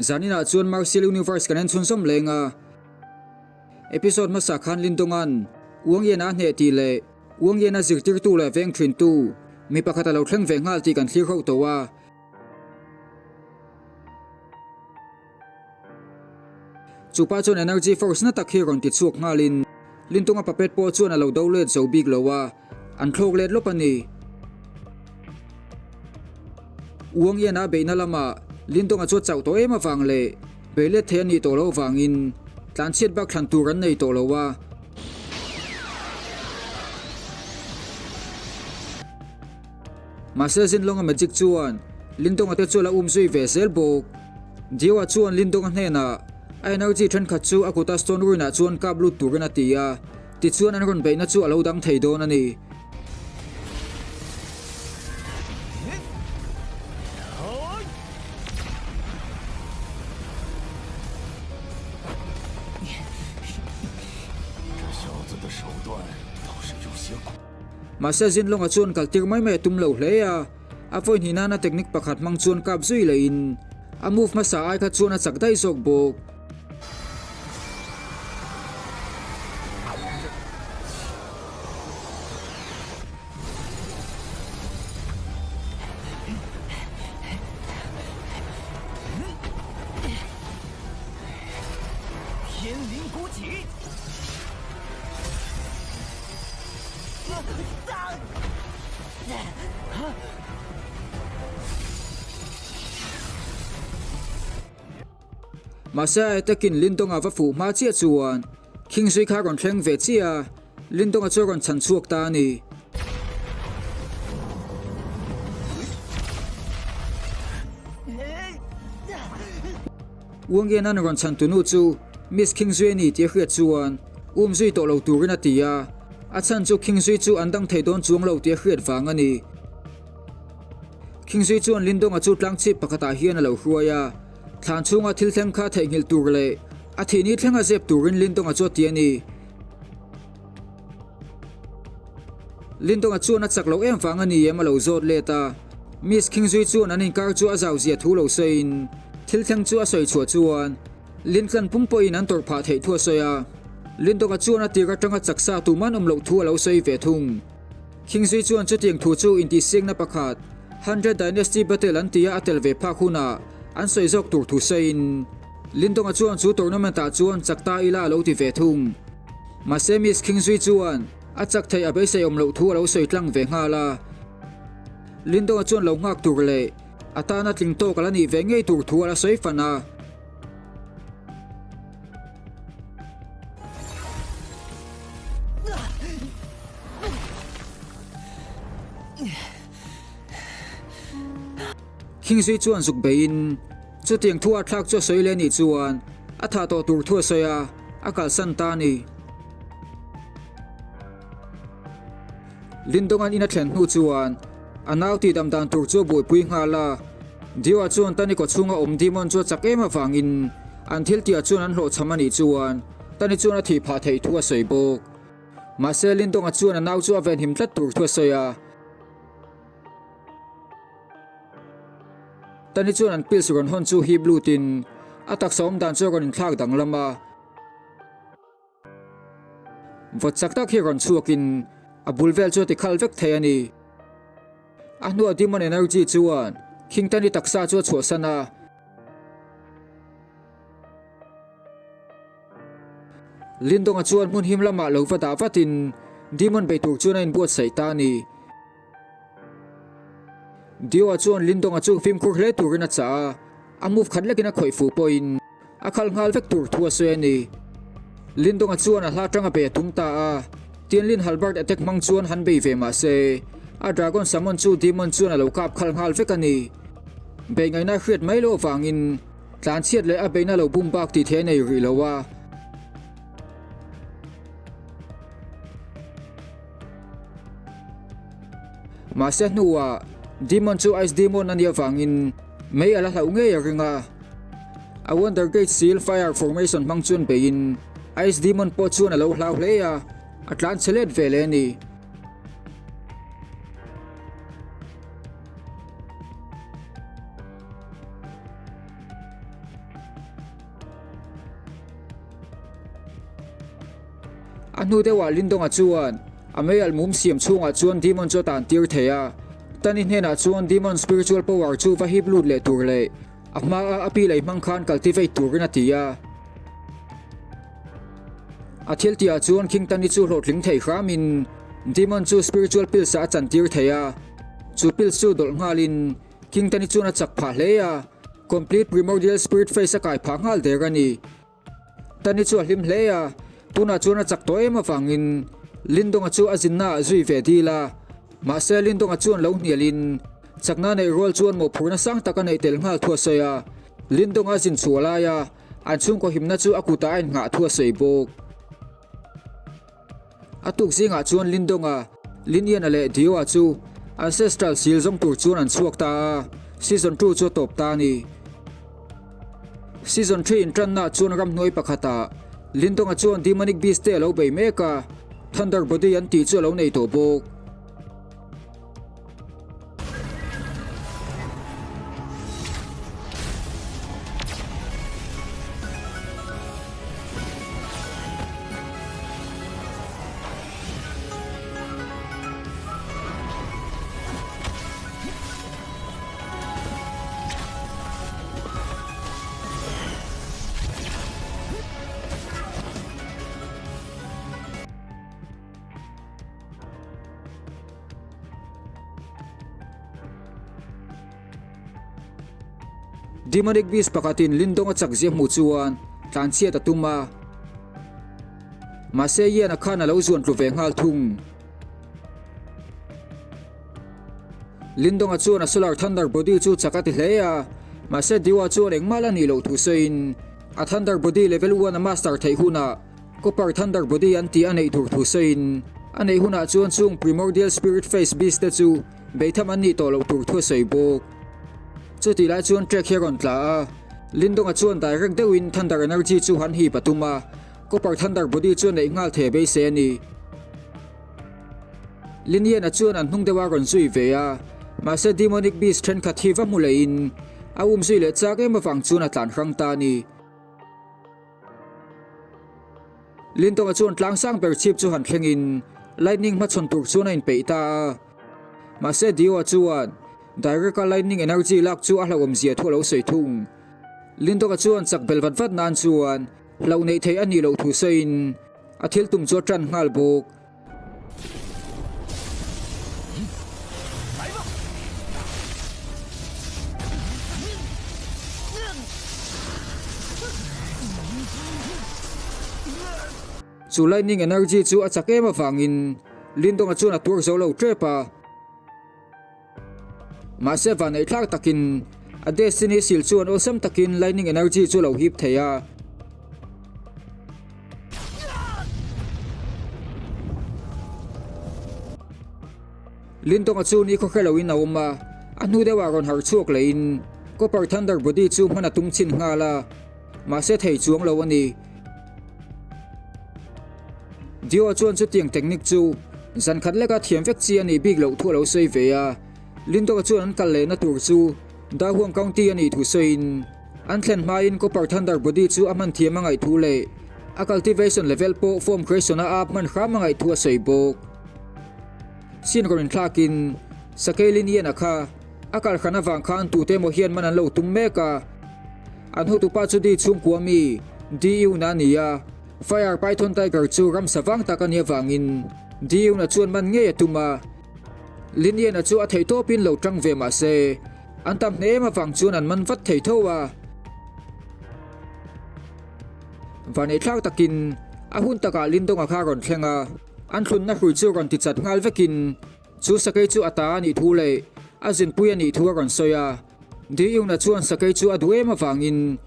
Zaninah chuan Martial Universe kan en chhunzawm leng a. Episode hmasa khan Lindonga'n Uang Yen a hneh tih leh Uang Yen a zirtirtu leh veng thintu mi pakhat a lo thleng ve nghal tih kan thlir ho tawh a. Chupa chuan energy force na tak hi rawn ti chhuak nghalin Lintunga puppet pawh chuan a lo do let zo bik lo a, an thlawk let lawp a ni. Uang Ian-a beihna lamah Lintunga chu a chauh tawh em avang leh bei let thei a nih tawh loh avangin tlanchhiat bak thlan tur an nei tawh lo a. Mahse Zinlawnga magic chuan Lindonga te chu a la um zui ve zel bawk. Dioa chuan Lindonga hnenah a energy thenkhat chu a kuta stone ruin ah chuan kap lut turin a ti a, tichuan an rawn beihna chu a lo dang thei dawn a ni. Mahse Zinlawnga chuan kal tir mai mai a tum lo hle a, a vawi hnih nana technique pakhat hmang chuan kap zui lehin a move hmasa ai kha chuan a chak daih zawk bawk. Mahse takin Lindonga va fuh hma chiah chuan Kingzui kha a rawn thleng ve chiah a, Lindonga chu a rawn chhan chhuak ta a ni. Uangianan rawn chhan tunu chu Miss Kingzui a ni tih a hriat chuan um zui tawh lo turin a ti a, a chhan chu Kingzui chu an dang thei dawn chuang lo tih a hriat vang a ni. Kingzui chuan Lindonga chu tlang chhip pakhatah hian a lo hruai a, thlan chhunga thil thleng kha theihnghilh tur leh a thihni thlenga zep turin Lindonga chu a ti a ni. Lindonga chuan a chak loh em vang a ni em a lo zawt let a, Miss Kingzui chuan an inkar chu a zau zia thu lo sawiin thil thleng chu a sawi chhuah chuan Lintlan pum pawhin an tawrh phah theih thu a sawi a, Lindonga chuan a tir atanga chaksa tuman awm loh thu a lo sawi ve thung. Kingzui chuan chutiang thu chu intihsiakna pakhat Hundred Dynasty Battle an tia a tel ve phak hunah an sawi zawk tur thu sawiin Lindonga chuan chu tournament ah chuan chak ta ila a lo ti ve thung. Mahse Miss Kingzui chuan a chak theih a beisei awm loh thu a lo sawi tlang ve nghal a. Lindonga chuan lo nghak tur leh a tana tling tawk a la nih ve ngei tur thu a la sawi fan a. Kingzui chuan zuk beiin chutiang thu a thlak chu a sawi leh anih chuan a thah tawh tur thu a sawi a, a kalsan ta a ni. Lindonga'n in a thlen hnu chuan a nau tihdam dan tur chu a buaipui nghal a, Dioa chuan Tani kawchhunga awm Demon chu a chak em avangin an thil tihah chuan an hlawhchham anih chuan Tani chuan a thih phah theih thu a sawi bawk. Mahse Lindonga chuan a nau chu a venhim tlat tur thu a sawi a. Tani chuan an pills rawn hawn chu hip lutin a taksa awm dan chu a rawn inthlak danglam a. Vawt chak tak hi rawn chhuakin a bul vel chu a ti khal vek thei a ni. A hnuah Demon Energy chuan King Tani taksa chu a chhuahsan a. Lindonga chuan hmun him lamah lo va dah vatin Demon bei tur chuan a inbuatsaih ta a ni. Dio-a chuan Lindonga chu fimkhur hle turin a chah a, a move khat lekin a khawih fuh pawhin a khalh nghal vek tur thu a sawi a ni. Lindonga chuan a hla atanga bei a tum ta a, Tianlin Halberd attack hmang chuan han bei ve mah se, a Dragon Summon chu Demon chuan a lo kap khalh nghal vek a ni. Bei ngaihna hriat mai loh avangin tlanchhiat leh a beihna lo bum bak tih thei a nei rih lo a. Mahse hnuah Demon chu Ice Demon a nih avangin mei a la hlauh ngei a ring a. A Wonder Gate Seal Fire Formation hmang chuan beiin Ice Demon pawh chuan a lo hlau hle a, a tlan chhe let ve leh a ni. A hnu deuhah Lindonga chuan a meialh mum siam chhungah chuan Demon chu a tan tir thei a. Tani hnenah chuan Demon spiritual power chu va hip lut leh tur leh a hmaa a pi lei hmang khan cultivate turin a ti a. A thil tihah chuan King Tani chu hlawhtling thei hramin Demon chu spiritual pills ah a chantir thei a. Chu pills chu dawlh nghalin King Tani chuan a chak phah hle a, complete primordial spirit phase a kai phah nghal der a ni. Tani chu a hlim hle a, tunah chuan a chak tawh em avangin Lindonga chu a zinna ah zui ve dil a. Mahse Lindonga chuan lo hnialin chakna neih rual chuan mawhphurhna sang tak a neih tel nghal thu a sawi a. Lindonga zin chhuah laia an chhungkaw himna chu a kutah a innghah thu a sawi bawk. A tuk zingah chuan Lindonga, Liniana leh Dioa chu Ancestral sil zawng tur chuan an chhuak ta a, Season 2 chu a tawp ta a ni. Season 3 intannaah chuan ramhnuai pakhatah Lindonga chuan Demonic Beast te a lo bei mek a, Thunder Body an tih chu a lo nei tawh bawk. Demonic Beast pakhatin Lindong a chak zia hmuh chuan tlanchhiat a tum a, mahse Ian-a khan a lo zuan tlu ve nghal thung. Lindong-a chuan a Solar Thunder Body chu chak a ti hle a, mahse Diwa chuan engmah la nih loh thu sawiin a Thunder Body level one a master theih hunah Copper Thunder Body an tih a neih tur thu sawiin, a neih hunah chuan chung Primordial Spirit Face Beast te chu beitham an nih tawh loh tur thu a sawi bawk. Chutih lai chuan track hi a rawn tla a, Lindonga chuan direct deuhin Thunder Energy chu han hip a tum a, Copper Thunder Body chu a neih nghal thei beisei a ni. Liniana chuan an hnung deuh a rawn zui ve a, mahse Demonic Beast thenkhat hi va hmu lehin a um zui leh chak em avang chuan a tlan hrang ta a ni. Lintonga chuan tlang sang ber chhip chu han thlengin lightning hmachhawn tur chuan a inpeih ta a. Mahse Dio-a chuan direct-a lightning energy lak chu a hlauhawm zia thu a lo sawi thung. Lintonga chuan chak bel vat vat nan chuan hlauh neih theih a nih loh thu sawiin a thil tum chu a tan nghal bawk. Chu lightning energy chu a chak em avangin Lindonga chuan a tuar zo lo tep a. Mahse vaneihthlak takin a Destiny Seal chuan awlsam takin Lightning Energy chu a lo hip thei a. Lindonga chu ni khawhre loin a awm a, a hnu deuhah rawn harh chhuak lehin Copper Thunder Body chu hman a tum chhin nghal a, mahse thei chuang lo a ni. Dio chuan chutiang technique chu zan khat leka thiam vek chi a nih bik loh thu a lo sawi ve a. Lindor chuan an kal lehna tur chu Dahuang County a nih thu sawiin an thlen hmain Copper Thunder Body chu a hman thiam a ngaih thu leh a cultivation level pawh form creation a ap hman hram a ngaih thu a sawi bawk. Sin rawn inthlakin Sakei Linian-a kha a kal hran avang khan tute emaw hian man an lo tum mek a. An hotupa chu Di chhungkua mi Di Yuna a ni a. Fire Python Tiger chu ramsa vang tak a nih avangin Di Yuna chuan man ngei a tum a. Lin Yena chu a theih tawpin lo tang ve mah se, an tam hne em avang chuan an man vat thei tho a. Vaneihthlak takin a hun takah Lin Donga kha a rawn thleng a, an thlunna hrui chu rawn ti chat nghal vekin chu sakei chu a ta a nih thu leh a zinpui a nih thu a rawn sawi a. Di Yuna chuan sakei chu a duh em avangin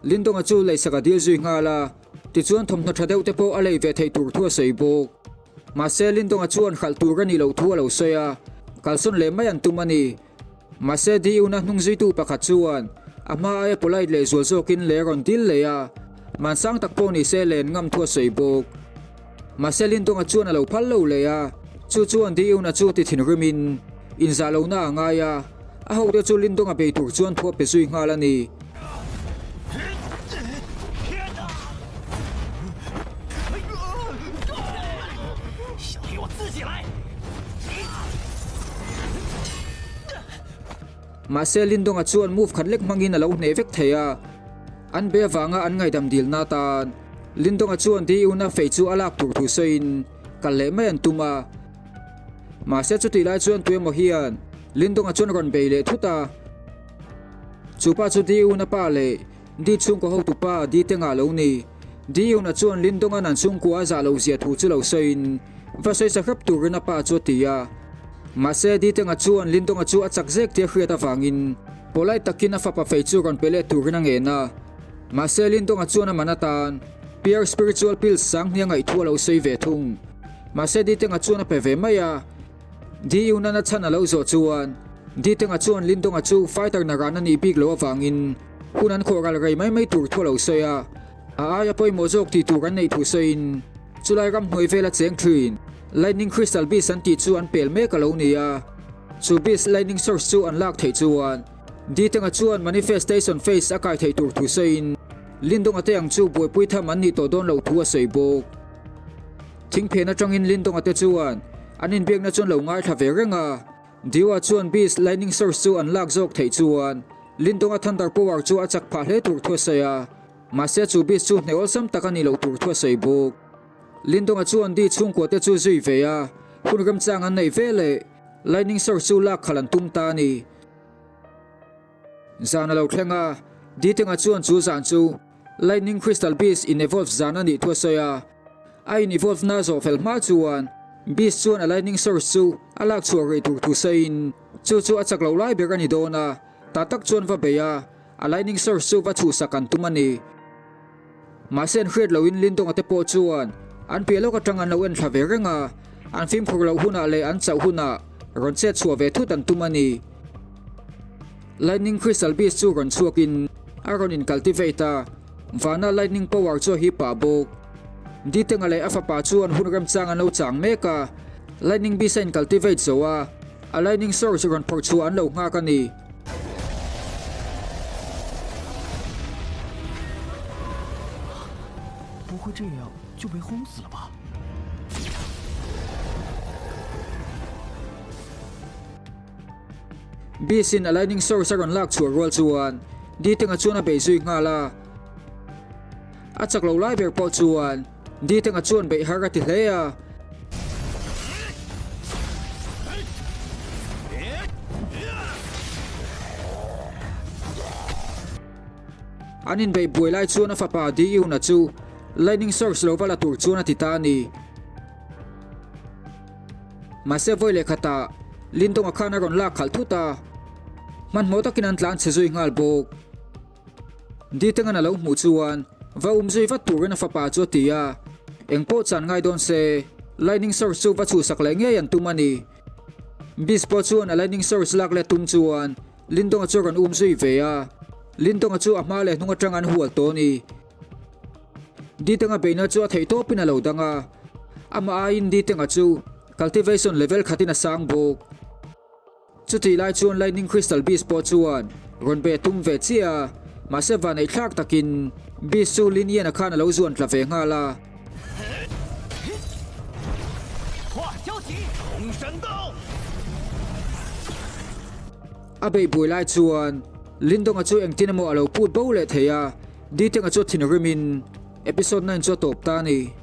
Lindonga chu leisak a dil zui nghal a, tichuan thawmhnaw tha deuh te pawh a lei ve theih tur thu a sawi bawk. Mahse Lindonga chuan hralh tur a nih loh thu a lo sawi a, kalsawn leh mai an tum a ni. Mahse DU-na hnung zuitu pakhat chuan a hma aia polite leh zual zawkin leh rawn dil leh a, mansang tak pawh ni se len ngam thu a sawi bawk. Mahse Lindonga chuan a lo phal lo leh a, chu chuan DU-na chu ti thinrimin inzah lohna a ngai a, a hote chu Lindonga bei tur chuan thu a pe zui nghal a ni. Mahse Lindonga chuan move khat lek hmangin a lo hneh vek thei a. An be avanga an ngaihdam dilna atan Lindonga chuan Diuna fei chu a lak tur thu sawiin kal leh mai an tum a. Mahse chutih lai chuan tuemaw hian Lindonga chuan rawn bei leh thut a. Chupa chu Diuna pa leh Di chhungkaw hotupa Di Tenga lo ni. Diuna chuan Lindonga'n an chhungkua a zah loh zia thu chu lo sawiin va sawi sa hrep turin a pa chu a ti a. Mahse Di Tenga chuan Lindonga chu a chak zek tih a hriat avangin polite takin a fapa fei chu rawn pe leh turin a ngen a. Mahse Lindonga chuan a man atan Pure Spiritual Pills sang hnia ngaihthu a lo sawi ve thung. Mahse Di Tenga chuan a pe ve mai a. Diunan a chhan a lo zawh chuan Di Tenga chuan Lindonga chu fighter naran a nih bik loh avangin Hun an khawh ral rei mai mai tur thu a lo sawi a, a aia pawimawh zawk tih tur an neih thu sawiin chulai ramhnuai vela cheng thin Lightning Crystal Beast an tih chu an pel mek a lo ni a, chu Beast Lightning Source chu an lak theih chuan Ditenga chuan Manifestation Phase a kai theih tur thu sawiin Lindonga te ang chu buaipui tham an nih tawh dawn loh thu a sawi bawk. Thingphen atangin Lindonga te chuan an inbiakna chu an lo ngaithla ve reng a, Diwa chuan Beast Lightning Source chu an lak zawk theih chuan Lindonga Thunder Power chu a chak phah hle tur thu a sawi a, mahse chu Beast chu hne awlsam tak a nih loh tur thu a sawi bawk. Lindonga chuan Di chhungkua te chu zui ve a, hun remchang an neih ve leh Lightning Source chu lak khalh an tum ta a ni. Zan a lo thleng a, Di Tenga chuan chu zan chu Lightning Crystal Beast in evolve zan a nih thu a sawi a, a in evolve na zawh fel hma chuan Beast chuan a Lightning Source chu a lak chhuah rih tur thu sawiin chu chu a chak loh lai ber a ni dawn a, tah tak chuan va bei a, a Lightning Source chu va chhuhsak an tum a ni. Mahse an hriat lohin Lindonga te pawh chuan an piah lawk atang an lo en thla ve reng a, an fimkhur loh hunah leh an chauh hunah rawn chet chhuah ve thut an tum a ni. Lightning Crystal Beast chu rawn chhuakin a rawn in cultivate a, vana lightning power chu a hip pah bawk. Ditenga leh a fapa chuan hun remchang an lo chang mek a, Lightning Beast a in cultivate zo a, a lightning source rawn phawrh chhuah an lo nghak a ni. Beast in a lightning source a rawn lak chhuah rual chuan Ditenga chuan a bei zui nghal a. A chak lo lai ber pawh chuan Ditenga chuan beih har a ti hle a. An inbeih buai lai chuan a fapa Diyuna chu lightning source lo va la tur chuan a ti ta a ni. Mahse vawi leh khatah Lindonga khan a rawn lak khalh thut a, hmanhmawh takin an tlan chhe zui nghal bawk. Ditengan a lo hmuh chuan va um zui vat turin a fapa chu a ti a, engpawh chan ngai dawn se Lightning Source chu va chhuhsak leh ngei an tum a ni. Beast pawh chuan a Lightning Source lak let tum chuan Lindonga chu a rawn um zui ve a, Lindonga chu a hma leh hnung atang an hual tawh a ni. Ditenga beihna chu a theih tawpin a lo dang a, amah aiin Ditenga chu cultivation level khatin a sang bawk. Chutih lai chuan Lightning Crystal Beast pawh chuan rawn be tum ve chiah a, mahse vaneih thlak takin Beast chu Lin Yan-a khan a lo zuan tla ve nghal a. A beih buai lai chuan Lindonga chu engtin emaw a lo put bo leh thei a, Ditenga chu a thinrimin episode 9 chu a tawp ta a ni.